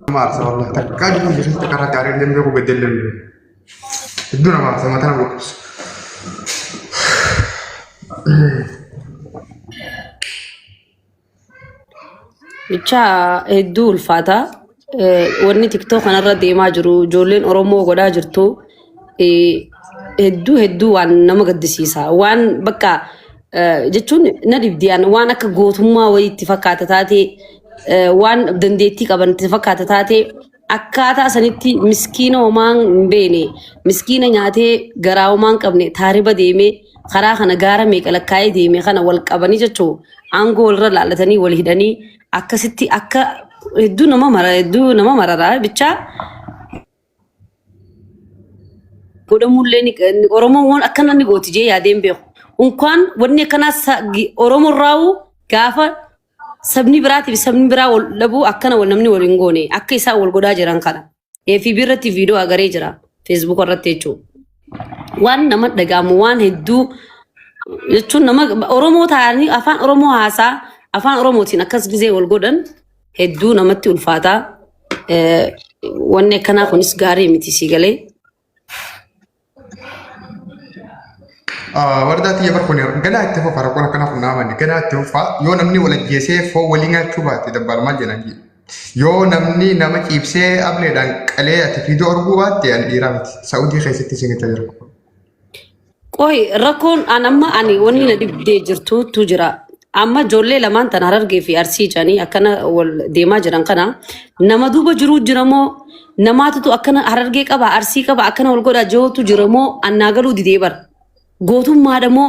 Nama aarsa wallahi takkaa jiru keessatti takka irratti aaree illee beeku gadda illee beeku. Hedduu nama aarsa mataa nama dhukkubsa. Bichaa hedduu ulfaata. Wanni TikTok kanarra deemaa jiru ijoolleen Oromoo godhaa jirtu hedduu hedduu waan nama gaddisiisa. Waan bakka jechuun na dhibdi waan akka gootummaa wayii itti fakkaata taatee waan dandeettii qaban itti fakkaata taatee akkaataa sanitti miskiina homaan hin beene miskiina nyaatee garaa homaa hin qabne taariba deemee karaa kana gaara meeqa lakkaa'ee deeme kana wal qabanii jechuu aangoo walirra laallatanii wal hidhanii akkasitti akka hedduu nama mara hedduu nama mararaa bichaa godhamullee ni Oromoon waan akkana ni gooti jee yaadee hin beeku. Unkaan wanni akkanaa Oromoo irraa'u gaafa sabni biraatiif sabni biraa wal dhabuu akkana wal namni wal hin goone akka isaan wal godhaa jiran kana. FB irratti viidiyoo agaree jira. Facebook irratti jechuudha. Waan nama dhaga'amu waan hedduu jechuun nama Oromoo ta'anii afaan Oromoo haasaa afaan Oromootiin akkas gizee wal godhan hedduu namatti ulfaataa. Wanni akkanaa kunis gaarii miti si galee. Wardaa tiyya bar kun ganaa itti fufa rakkoon akkana kun naamani ganaa itti fufa yoo namni wal ajjeesee foon walii nyaachuu baate dabbaal maal jedhan jedhe. Yoo namni nama ciibsee ableedhaan qalee ati fiidoo arguu baatte ani dhiiraa miti. Saa'udii keessatti isin jechaa jira. Qoy rakkoon an amma ani wanni na dhibdee jirtutu jira. Amma ijoollee lamaan tan Harargee fi Arsii jedhanii akkana wal deemaa jiran kana nama duuba jiruu jira moo namaatutu akkana Harargee qaba Arsii qaba akkana wal godhaa jiruutu jira moo annaa galuu didee bara. Gootummaadha moo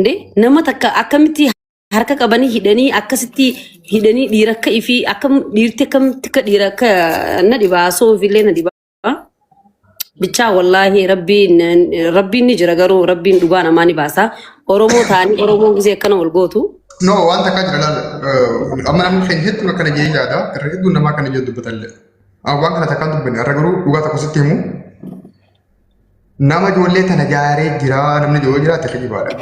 ndee nama takka akkamitti harka qabanii hidhanii akkasitti hidhanii dhiira akka ifii akkam dhiirti akkamitti akka dhiira akka na dhibaa soo illee na dhibaa. Bichaa wallaahi rabbiin rabbiin ni jira garuu rabbiin dhugaa namaa ni baasa. Oromoo ta'anii Oromoon gisee akkana wal gootu. No waan takkaa jira laala. Amma namni keenya hedduun akkana jedhee yaada. Irra hedduun namaa akkana jedhu dubbatallee. Waan kana takkaan dubbanne irra garuu dhugaa tokko sitti himu. Nama ijoollee tana jaaree jira namni yoo jiraate kijibaadha.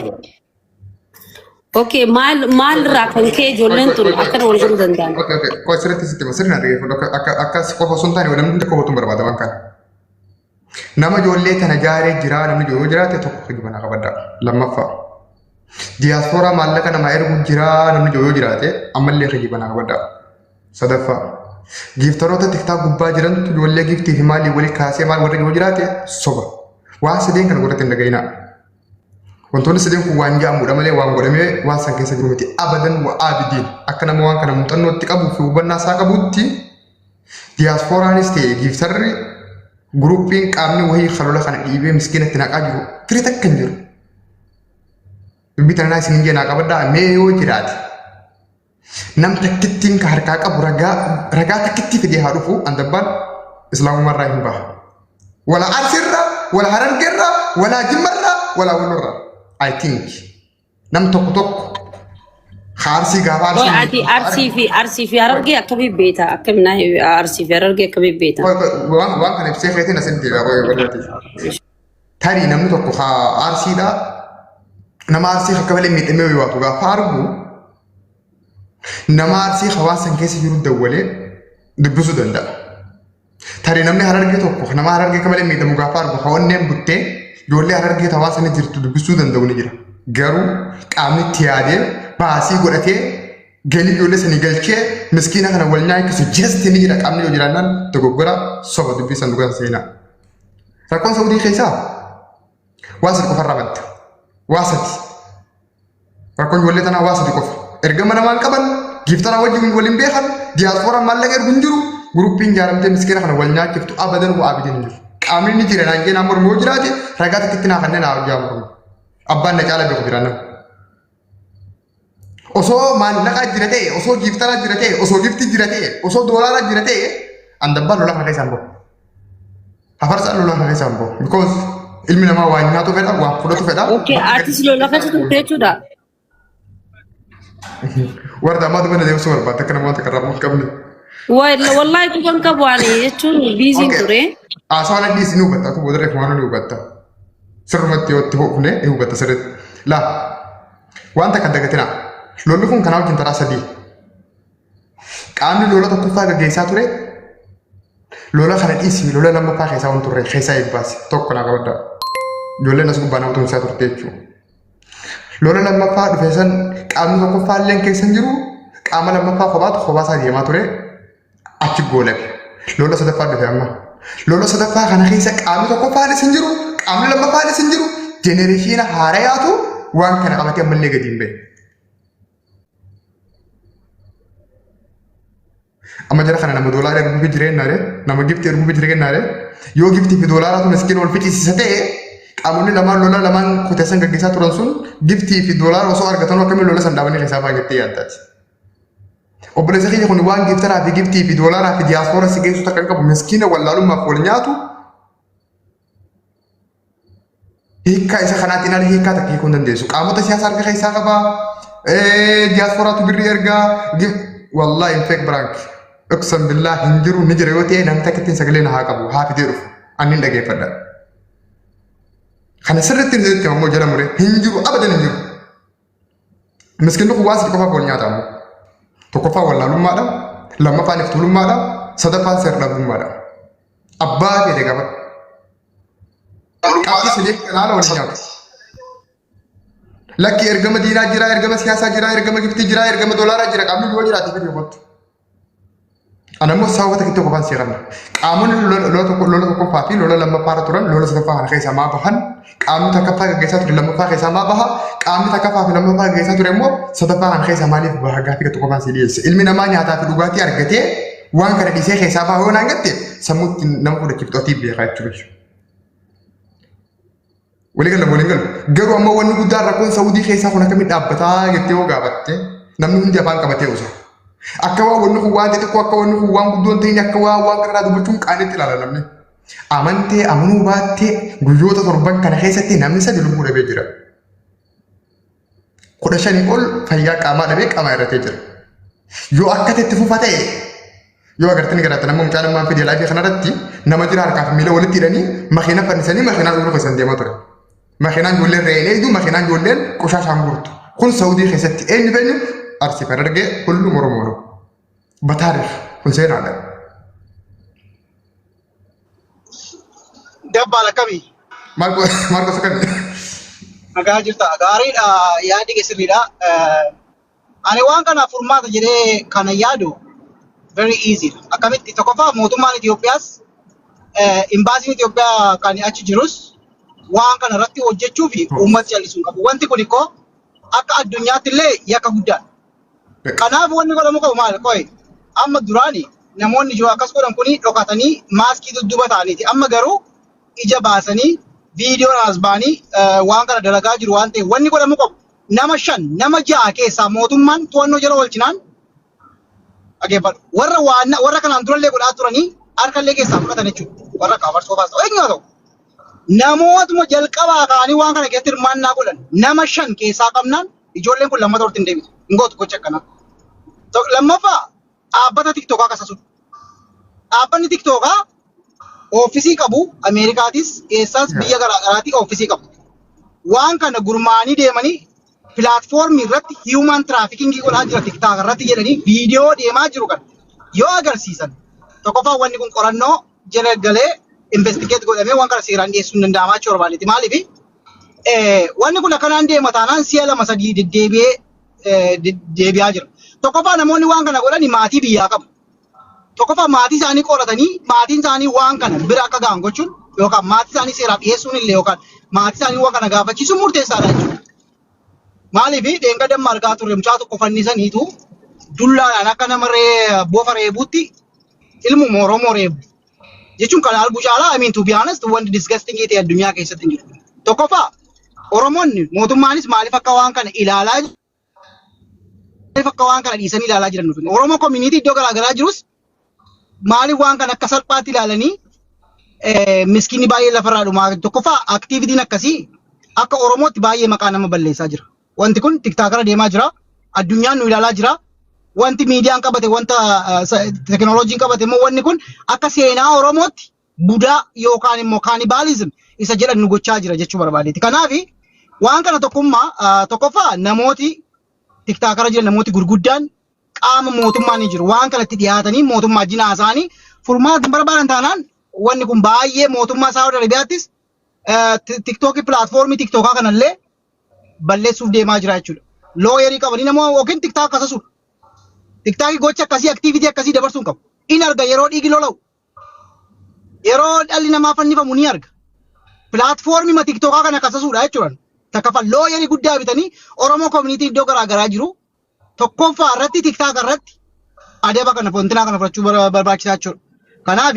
Okay, maal maal irraa kan ka'e ijoolleen tun akkana wal godhuu danda'an? Okay. Qoy sirriitti sitti hima sirnaan dhaggeeffadhu akka akka akkas qofa osoo hin taane namni hundi akka hubatu hin barbaada waan kana. Nama ijoollee tana jaaree jira namni yoo jiraate tokko kijiba naa qabadha. Lammaffaa. Diyaaspooraa maallaqa namaa ergu jira namni yoo jiraate ammallee kijiba naa qabadha. Sadaffaa. Giiftaroota tiktaak gubbaa jirantu ijoollee giiftii fi maalii wali kaasee maal warri yoo jiraate soba. Waan sadeen kana godhatti hin dhaga'inaa. Wantoonni sadeen kun waan ja'amuudha malee waan godhamee waan san keessa jiru miti. Abadan wa aabidiin akka nama waan kana muuxannootti qabuu fi hubannaa isaa qabutti diyaaspooraanis ta'e giiftarri guruppiin qaamni wahii kalola kana dhiibee miskiina itti naqaa jiru firii takka hin jiru. Dubbii tanaa isin hin jeenaa qabadhaa mee yoo jiraate Nam takkittiin ka harkaa qabu ragaa ragaa takkittii fidee haa dhufu an dabbaan islaamummaa irraa hin baha. Wala arsirraa, wala harargeerraa, wala jimmarraa, wala wallorraa. I think nam tokko tokko ka arsii gaafa Qoy arsii ati Arsii fi Arsii fi Harargee akkamiin beekta? Akkamiin Arsii fi Harargee akkamiin beekta? Qoy, qoy, waan kana ibsee keetiin asin deebi'a qoy qoy. Tarii namni tokko ka arsiidha nama arsii akka malee miidhamee wayii waatu gaafa argu nama arsii hawaasa san keessa jiru dawwalee dubbisuu danda'a. Tarii namni harargee tokko nama harargee akka malee miidhamu gaafa argu hawanneen buttee ijoollee harargee hawaasa sana jirtu dubbisuu danda'u ni jira. Garuu qaamni itti yaadee baasii godhatee galii ijoollee sanii galchee miskiina kana wal nyaachisu jesti ni jira qaamni yoo jiraannaan dogoggora soba dubbii san dhugaa seenaa. Rakkoon Saudii keessaa waa sadi qofarraa madda. Waa sadi. Rakkoon ijoollee tanaa waa sadi qofa. Ergama namaan qaban, giiftaraa wajjin waliin beekan, diyaaspooraan maallaqa ergu hin jiru, guruppiin ijaaramtee miskiina kana wal nyaachiftu abadan waa abidin hin jiru. Qaamni ni jira naan jee naan mormu yoo jiraate ragaa takkitti naa kanneen naa hojjaa mormu. Abbaan na caala beeku jira nama. Osoo maallaqaa jira ta'e, osoo giiftaraa jira ta'e, osoo giftii jira ta'e, osoo doolaaraa jira ta'e, an dabbaan lola kana keessaan bahu. Hafarsaan lola kana keessaan bahu. Because ilmi namaa waan nyaatu fedha, waan fudhatu fedha. Okay, atis lola keessa turte jechuudha. Warra ammaa dubbana deemsuu barbaadde akka namoota karraa hin qabne. Wallahi kuban qabu ani jechuun biiziin ture. Haasawaan addiis ni hubatta, atu booda reefu waan ni hubatta. Sirrumatti yoo itti hofne ni hubatta sirriitti. Laa waan takka hin dagatinaa. Lolli kun kanaa wajjin taraa sadii. Qaamni lola tokkoffaa gaggeessaa ture Lola kana dhiisi, lola lammaffaa keessaa waan turre keessaa eebbaase tokko naa qabaddaa. Ijoolleen as gubbaa nama tumsaa turte jechuudha. Lola lammaffaa dhufe san qaamni tokkoffaa illee keessa hin jiru, qaama lammaffaa kophaatu kophaa isaa deemaa ture, achi goolabe. Lola sadaffaa dhufe amma. Lola sadaffaa kana keessa qaamni tokkoffaanis hin jiru, qaamni lammaffaanis hin jiru, generation haarayaatu waan kana qabatee ammallee gadi hin ba'e. Amma jara kana nama doolaara erguufi jira jennaare, nama gifti erguufi jira jennaare, yoo giftii fi doolaaraatu miskiina wal ficisiisa ta'e, qaamonni lamaan lola lamaan kuteessan gaggeessaa turan sun giftii fi doolaara osoo argatan akkamiin lola san dhaabanii keessaa ba'an jettee yaaddaati. Obboleessa kiyya, kun waan giftaraa fi giftii fi doolaaraa fi diyaaspooraa si geessu takka hin qabu. Miskiina wallaalummaaf wal nyaatu hiikkaa isa kanaatiin ala hiikkaa takka hiikuu hin dandeessu. Qaamota siyaasaa harka keessaa qabaa. Diyaaspooraatu birrii ergaa. Wallaahi hin fake prank. Dhoksan billaa hin jiru, ni jira yoo ta'e namni takka ittiin sagalee na haa qabu, haa fidee dhufu. Ani hin dhageeffadha. Kana sirriitti itti ammoo jala muree hin jiru, abadan hin jiru. Miskinni kun waan sadi qofaaf wal nyaata ammoo. Tokkoffaan wallaalummaadha. Lammaffaan iftuulummaadha. Sadaffaan seer-dhabummaadha. Abbaa fedhe gaafadhu. Qabxii sadii kanaala wal nyaatu. Lakki, ergama diinaa jira, ergama siyaasaa jira, ergama giftii jira, ergama doolaaraa jira. Qaamni yoo jiraate fedhe kottu. Ana immoo sababa tokko qofaan si qabna. Qaamonni lola tokko, lola tokkoffaa fi lola lammaffaa irra turan lola sadaffaa kana keessaa maa bahan? Qaamni takkaffaa gaggeessaa ture lammaffaa keessaa maa baha? Qaamni takkaffaa fi lammaffaa gaggeessaa ture immoo sadaffaa kana keessaa maaliif baha? Gaaffii tokko qofaan si dhiyeesse. Ilmi namaa nyaataa fi dhugaatii argatee waan kana dhiisee keessaa baha yoo naan gatte, sammuutti nama fudhachiiftu ati beekaa jechuudha. Walii gala, waliin galu. Garuu ammoo wanni guddaan rakkoon Saudii keessaa kun akkamitti dhaabbataa jettee yoo gaafatte, namni hundi afaan qabatee osa. Akka waan wanni kun waan xixiqqoo, akka wanni kun waan guddoo hin ta'in, akka waan waan kanarraa dubbachuun qaanitti ilaala namni. Amantee amanuu baattee, guyyoota 7 kana keessatti namni sadi lubbuu dhabee jira. 15 ol fayyaa qaamaa dhabee qaamaa irratee jira. Yoo akka itti fufa ta'e, yoo agartanii garaatti nama mucaa namaan fidee live kanarratti nama jira, harkaa fi miila walitti hidhanii makiina fannisanii makiinaan dhufuu keessan deemaa ture. Makiinaan ijoolleen re'een eegdu, makiinaan ijoolleen qoshaashaan guurtu. Kun Saudii keessatti eenyu eenyu? Arsii kan argee hullum Oromoo no. Bataariif kun seenaadha. Dabbaal, akkamii? Maarkos, akkamii? Nagaa jirta. Gaariidha. Yaadi kee sirriidha. Ani waan kanaaf furmaata jedhee kana yaadu very easy. Akkamitti? Tokkoffaa, mootummaan Itoophiyaas imbaasiin Itoophiyaa kan achi jirus waan kana irratti hojjechuu fi uummata callisuu hin qabu. Wanti kun ikkoo akka addunyaatti illee yakka guddaadha. Kanaaf wanni godhamu qabu maal? Qoy, amma duraani namoonni jiru akkas godhan kuni dhokatanii maaskii dudduuba ta'aniiti. Amma garuu ija baasanii viidiyoon as ba'anii waan kana dalagaa jiru waan ta'eef, wanni godhamu qabu nama shan, nama ja'a keessaa mootummaan to'annoo jala oolchinaan, dhaggeeffadhu. Warra waan warra kanaan durallee godhaa turanii harkallee keessaa fudhatan jechuudha. Warra kabarsoo baasa. Eenyu haa ta'u. Namootuma jalqabaa ka'anii waan kana keessatti hirmaannaa godhan nama shan keessaa qabnaan, ijoolleen kun lammata walitti hin deebitu. Hin gootu gocha akkanaa. Lammaffaa, dhaabbata TikTokaa kasasu. Dhaabbanni TikTokaa office qabu, Ameerikaatis eessaas biyya garaagaraatti office qabu. Waan kana gurmaa'anii deemanii platform irratti human trafficking godhaa jira TikTok irratti jedhanii viidiyoo deemaa jiru kan yoo agarsiisan, tokkoffaa wanni kun qorannoo jala galee investigate godhamee waan kana seeraan dhiyeessuun danda'amaa jechuu barbaadeeti. Maaliif wanni kun akkanaan deema taanaan si'a lama sadii deddeebi'ee deebi'aa jira. Tokkoffaa, namoonni waan kana godhan maatii biyyaa qabu. Tokkoffaa, maatii isaanii qoratanii maatiin isaanii waan kana bira akka ga'an gochuun yookaan maatii isaanii seeraaf dhiyeessuun illee yookaan maatii isaanii waan kana gaafachiisuun murteessaadha jechuudha. Maaliif, dheengadda argaa turre, mucaa tokko fannisaniitu dullaadhaan akka nama bofa reebuutti ilmuma Oromoo reebu. Jechuun kana arguu caalaa, I mean, to be honest, wanti disgusting ta'e addunyaa keessatti hin jiru. Tokkoffaa, Oromoonni mootummaanis maaliif akka waan kana ilaalaa, maaliif akka waan kana dhiisanii ilaalaa jiran nuuf. Oromoo community iddoo garaagaraa jirus maaliif waan kana akka salphaatti ilaalanii miskiinni baay'ee lafarraa dhumaa? Tokkoffaa, activityn akkasii akka Oromootti baay'ee maqaa nama balleessaa jira. Wanti kun TikTokara deemaa jira. Addunyaan nu ilaalaa jira. Wanti miidiyaan qabate, wanta teknooloojiin qabate immoo, wanni kun akka seenaa Oromootti budaa yookaan immoo cannibalism isa jedhan nu gochaa jira jechuu barbaadeeti. Kanaaf waan kana tokkummaa, tokkoffaa, namooti TikTokara jiran, namooti gurguddaan qaama mootummaa ni jiru. Waan kanatti dhiyaatanii mootummaa wajjin haasa'anii Furmaata hin barbaadan taanaan wanni kun baay'ee mootummaa Saawud Arabiyaattis TikTokii platformii TikTokaa kanallee balleessuuf deemaa jira jechuudha. Lawyerii qabanii nama yookiin TikTok akkasasuudha. TikTokii gocha akkasii, activity akkasii dabarsuu hin qabu. In arga yeroo dhiigi lola'u. Yeroo dhalli namaa fannifamu ni arga. Platformii ma TikTokaa kana akkasasuudha jechuudha. Takkaffaa, lawyerii guddaa bitanii Oromoo community iddoo garaa garaa jiru. Tokkoffaa irratti TikTok irratti adaba kana fontinaa kana fudhachuu barbaachisaa jechuudha. Kanaaf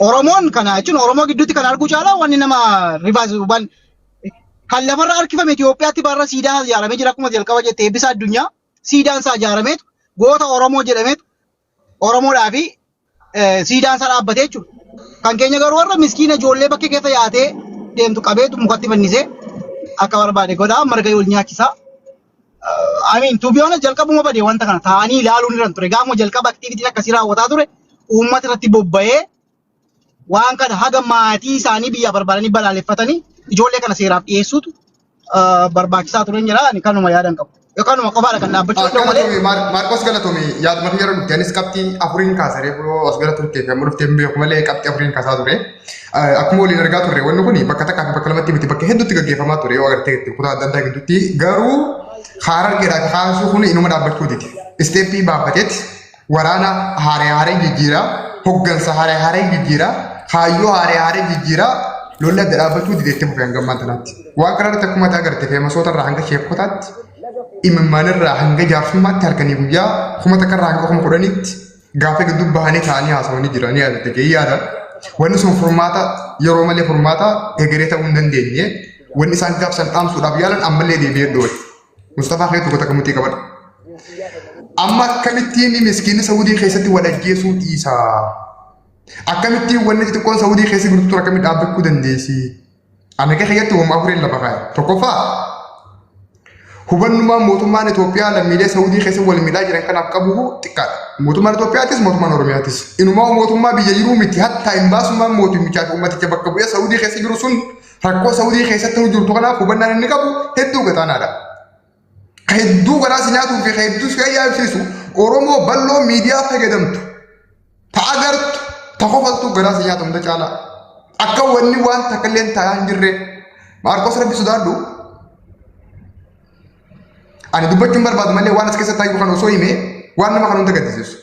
Oromoon kana jechuun Oromoo gidduutti kan arguu caalaa wanni nama rivaayiz waan kan lafarra harkifame Itoophiyaatti barra siidaa ijaaramee jira. Akkuma jalqaba jette, eebbisa addunyaa siidaan isaa ijaarameetu goota Oromoo jedhameetu Oromoodhaa fi siidaan isaa dhaabbatee jechuudha. Kan keenya garuu warra miskiina ijoollee bakkee keessa yaatee deemtu qabeetu mukatti fannisee akka barbaade godhaa, marga wal nyaachisaa. I mean, to be honest, jalqabuma badee wanta kana taa'anii ilaaluun irra ture. Gaafuma jalqaba activityn akkasii raawwataa ture, uummata irratti bobba'ee waan kana haga maatii isaanii biyyaa barbaadanii balaaleffatanii ijoollee kana seeraaf dhiyeessuutu barbaachisaa ture jira. Ani kanuma yaadan qabu. Yookaan qofaadha kan dhaabbachuu danda'u malee. Galatoomi Maarqos, galatoomi. Yaaduma yeroo dhufte anis qabxii afuriin kaasaree as gara turtee fi amma dhuftee hin beeku malee qabxii afuriin kaasaa ture. Akkuma waliin argaa turre, wanni kun bakka takkaa fi bakka lamatti miti, bakka hedduutti gaggeeffamaa ture yoo agartee kutaa adda addaa gidduutti, garuu Harargeedhaa fi kaasuu kun inuma dhaabbachuutiti. Steppii baafateet waraana haaree haaree jijjiiraa, hoggansa haaree haaree jijjiiraa, kaayyoo haaree haaree jijjiiraa, lolli adda dhaabbachuu dide itti fufee hanga ammaan tanaatti. Waan kana irratti akkuma agartee feemasoota irraa hanga sheekotaatti, imimmaan irraa hanga jaarsummaatti, halkanii guyyaa 1000 irraa hanga 10,000tti gaafa gidduu bahanii taa'anii haasawanii jiran yaadate jee yaada. Wanni sun furmaata yeroo malee furmaata egeree ta'uu hin dandeenye. Wanni isaan gaafsan dhaamsuudhaaf yaalan ammallee deebi'ee dhoowwe. Mustafaa keetu goota kamutii qabadha. Amma akkamittiin miskiinni Saudii keessatti wal ajjeesuu dhiisaa? Akkamittiin wanni xixiqqoon Saudii keessa jirtu ture akkamitti dhaabbachuu dandeessi? Ani akka kiyyatti wamma afuriin lafa kaa'e. Tokkoffaa, hubannummaan mootummaan Itoophiyaa lammiilee Saudii keessa wal miidhaa jiran kanaaf qabu xiqqaadha. Mootummaan Itoophiyaatis, mootummaan Oromiyaatis. Inumaa mootummaa biyya jiruu miti, hattaa imbaasummaan mootummichaa fi uummaticha bakka bu'ee Saudii keessa jiru sun rakkoo Saudii keessatti jirtu kanaaf hubannaan inni qabu hedduu gadaanaadha. Ka hedduu garaa si nyaatuu fi ka hedduu si ajaa'ibsiisu, Oromoo bal'oo miidiyaa fayyadamtu, ta agartu, ta kofaltu garaa si nyaatu hunda caalaa. Akka wanni waan takka illee taa'aa hin jirre. Maarqos, Rabbi sodaadhu. Ani dubbachuun barbaadu malee waan as keessa taa'u kan osoo hime waan nama kan hunda gaddisiisu.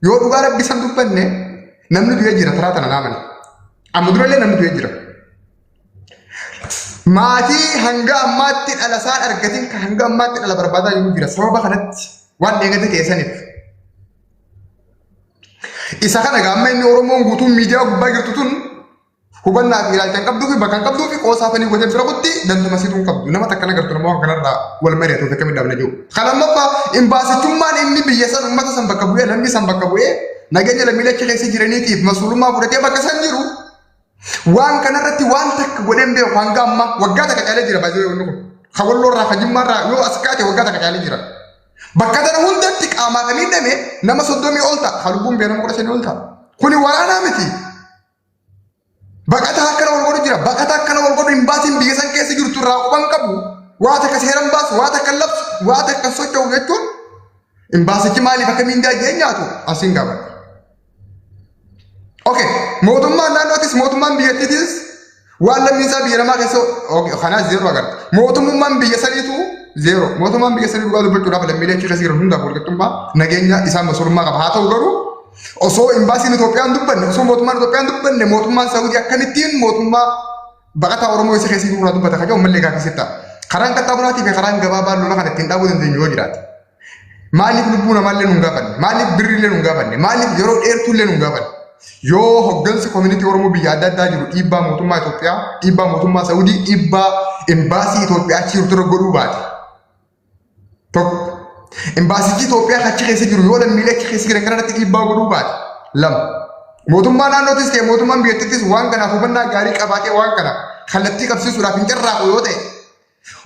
Yoo dhugaa Rabbi san dubbanne, namni du'ee jira taraa tana naamani. Amma durallee namni du'ee jira. Maatii hanga ammaatti dhala isaan argatin, kan hanga ammaatti dhala barbaadaa jiru jira. Sababa kanatti waan dheegate ta'e saniif. Isa kana gaamma inni Oromoon guutuun miidiyaa gubbaa jirtu tun hubannaa fi ilaalcha hin qabduu fi bakka hin qabduu fi qoosaafanii gootee bira kutti dantuma situu hin qabdu. Nama takka nagartu nama waan kanarraa wal mari'atu akkamitti dhaabna jiru. Kan lammaffaa, imbaasichummaan inni biyya san uummata san bakka bu'ee, lammii san bakka bu'ee, nageenya lammiilee achi keessa jiraniitiif masuulummaa fudhatee bakka san jiru waan kanarratti waan takka godhee hin beeku hanga ammaa. Waggaa takka caalee jira baay'ee wanni kun. Ka Walloo irraa, ka Jimmaa irraa yoo as kaate waggaa takka caalee jira. Bakka tana hundatti qaamaa kan miidhame nama 30 ol ta'a. Ka lubbuun bee nama 15 ol ta'a. Kuni waraanaa miti. Baqataa akkana wal godhu jira. Baqataa akkana wal godhu imbaasiin biyya san keessa jirtu irraa quban qabu. Waa takka seeran baasu, waa takka labsu, waa takka socho'u jechuun imbaasichi maaliif akka miindaa jee nyaatu asiin gaafadha. Okay, mootummaan naannootis mootummaan biyyattiitis waan lammiin isaa biyya namaa keessa, okay, kanaas zero agarta. Mootummaan biyya saniitu zero. Mootummaan biyya sanii dhugaa dubbachuudhaaf lammiilee achi keessa jiran hundaaf walqixxummaa nageenya isaan masuulummaa qaba. Haa ta'u garuu, osoo imbaasiin Itoophiyaan dubbanne, osoo mootummaan Itoophiyaan dubbanne, mootummaan Saawudii akkamittiin mootummaa baqataa Oromoo isa keessa jiru irraa dubbata kan jedhu ammallee gaaffii ta'a. Karaan qaxxaamuraatii fi karaan gabaabaan lola kana ittiin dhaabuu dandeenyu yoo jiraate. Maaliif lubbuu namaallee nun gaafanne? Maaliif birriillee nun gaafanne? Maaliif yeroo dheertuullee nun gaafanne? Yoo hoggansi community Oromoo biyya adda addaa jiru dhiibbaa mootummaa Itoophiyaa, dhiibbaa mootummaa Saawudii, dhiibbaa imbaasii Itoophiyaa achi jirtu irra godhuu baate. Tokko. Imbaasichi Itoophiyaa achi keessa jiru yoo lammiilee achi keessa jiran kanarratti dhiibbaa godhuu baate. Lama. Mootummaa naannootis ta'e mootummaan biyyattiittis waan kanaaf hubannaa gaarii qabaatee waan kana kallattii qabsiisuudhaaf hin carraaqu yoo ta'e,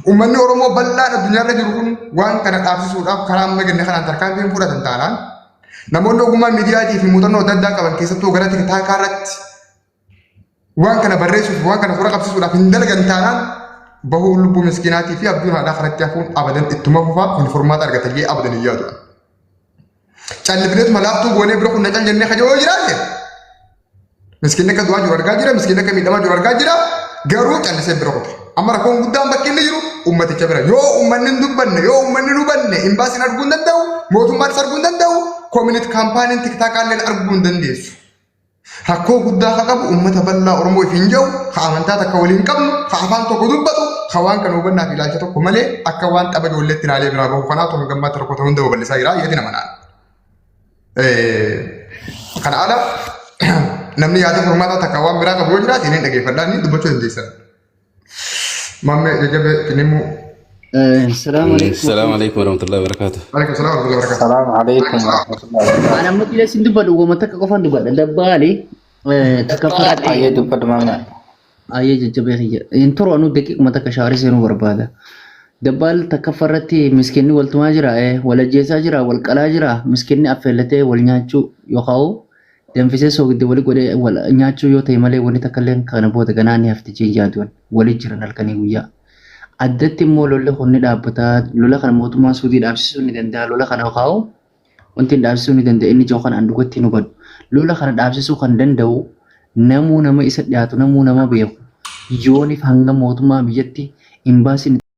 uummanni Oromoo bal'aan addunyaarra jiru kun waan kana dhaabsisuudhaaf karaa amma jenne kanaan tarkaanfii hin fudhatan taanaan, namoonni ogummaa miidiyaatii fi muuxannoo adda addaa qaban keessattuu gara TikTokaa irratti waan kana barreessuuf, waan kana toora qabsiisuudhaaf hin dalagan taanaan, bahuun lubbuu miskiinaatii fi abjuun haadhaa kanatti hafuun abadan ittuma fufaa. Kun furmaata argata jee abadan hin yaadu. Callifneetuma laaftuu goonee bira kunna cal jennee kajoo yoo jiraanne miskiinni akka du'aa jiru argaa jira, miskiinni akka miidhamaa jiru argaa jira, garuu callisee bira kute. Amma rakkoon guddaan bakki inni jiru ummaticha bira. Yoo ummanni hin dubbanne, yoo ummanni hin hubanne, imbaasiin arguu hin danda'u, mootummaanis arguu hin danda'u, koominit kaampaaniin tiktaakaalleen arguu hin dandeessu. Rakkoo guddaa ka qabu ummata bal'aa Oromoo ifiin jedhu, ka amantaa takka waliin qabnu, ka afaan tokko dubbatu, ka waan kana hubannaa fi ilaalcha tokko malee akka waan tapha ijoolleetti ilaalee biraa bahu kanaatu hanga ammaatti rakkoo ta'uu hunda babal'isaa jira jeetiin amanaan. Kana ala namni yaada furmaataa takka waan biraa qabu yoo jiraate inni dhageeffadhaa inni dubbachuu dandeessan. Maammee jajjabee Tinimuu. Salaamu alaikum. Salaamu alaikum warahmatullahi wabarakatuh. Alaikum salaam warahmatullahi wabarakatuh. Salaamu alaikum warahmatullahi wabarakatuh. Ani amma kila sin dubbadhu wama takka qofaan dubbadha. Dabbaali takka fudhadhe. Ayyee dubbadhu maamna. Ayyee jajjabee kiyya. Hin turu anuu daqiiquma takka shaarii seenuu barbaada. Dabbaal takkaffaa irratti miskinni waltumaa jira, wal ajjeesaa jira, wal qalaa jira. Miskinni affeellatee wal nyaachuu yookaan danfisee soogidda wali godhee wal nyaachuu yoo ta'e malee wanni takka illee kana booda ganaa ni hafti jee yaaduun wali jiran halkanii guyyaa. Addatti immoo lolli kun ni dhaabbata. Lola kana mootummaan Suudii dhaabsisuu ni danda'a. Lola kana yookaan wanti hin dhaabsisuu ni danda'a. Inni jiru kana an dhugatti hin hubadhu. Lola kana dhaabsisuu kan danda'u namuu nama isa dhiyaatu namuu nama beeku. Yooniif hanga mootummaa biyyatti imbaasiin